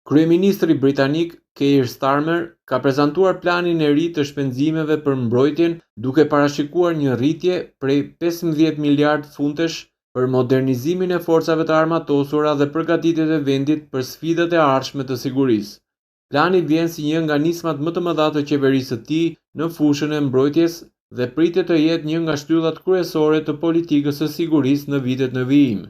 Kryeministri britanik Keir Starmer ka prezantuar planin e ri të shpenzimeve për mbrojtjen duke parashikuar një rritje prej 15 miliardë funtesh për modernizimin e forcave të armatosura dhe përgatitjet e vendit për sfidat e ardhshme të sigurisë. Plani vjen si një nga nismat më të mëdha të qeverisë së tij në fushën e mbrojtjes dhe pritet të jetë një nga shtyllat kryesore të politikës së sigurisë në vitet në vijim.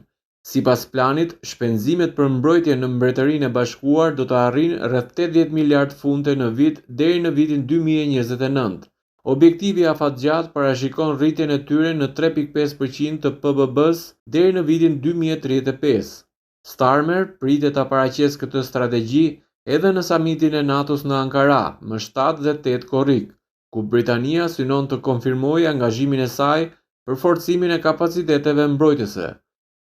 Sipas planit, shpenzimet për mbrojtje në Mbretërinë e Bashkuar do të arrijnë rreth 80 miliardë funte në vit deri në vitin 2029. Objektivi afatgjatë parashikon rritjen e tyre në 3.5% të PBB-së deri në vitin 2035. Starmer pritet ta paraqesë këtë strategji edhe në samitin e NATO-s në Ankara, më 7 dhe 8 korrik, ku Britania synon të konfirmojë angazhimin e saj për forcimin e kapaciteteve mbrojtëse.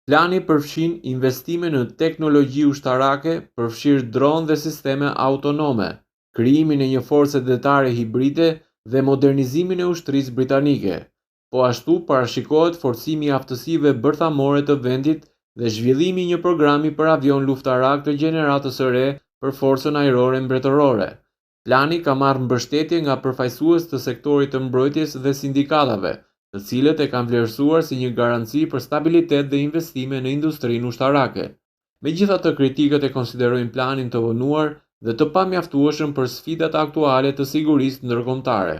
Plani përfshin investime në teknologji ushtarake, përfshirë dronë dhe sisteme autonome, krijimin e një force detare hibride dhe modernizimin e ushtrisë britanike. Po ashtu parashikohet forcimi i aftësive bërthamore të vendit dhe zhvillimi i një programi për avion luftarak të gjeneratës së re për Forcën Ajrore Mbretërore. Plani ka marrë mbështetje nga përfaqësues të sektorit të mbrojtjes dhe sindikatave, të cilët e kanë vlerësuar si një garanci për stabilitet dhe investime në industrinë ushtarake. Megjithatë, kritikët e konsiderojnë planin të vonuar dhe të pamjaftueshëm për sfidat aktuale të sigurisë ndërkombëtare.